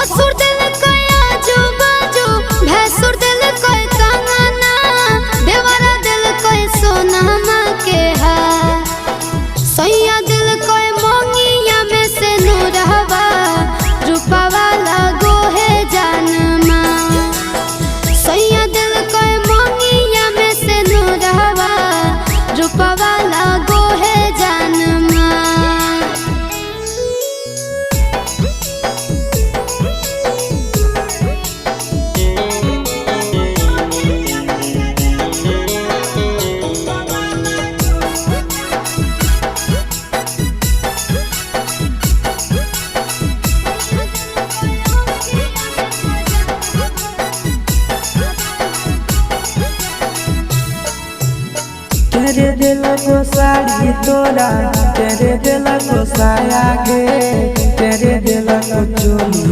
ससुर दिल कया आजू बाजू, भैंसुर दिल कय कंगना, देवरा दिल कय सोनमा के हार। सैया दिल कय मोंगिया में से नूरहवा, रूपवा लगो है जानमा। सैया दिल कय मोंगिया में से नूरहवा, रूपवा लगो है जानमा। तेरे दिल को साड़ी तोरा, तेरे दिल को साया गे, तेरे दिल को चोली।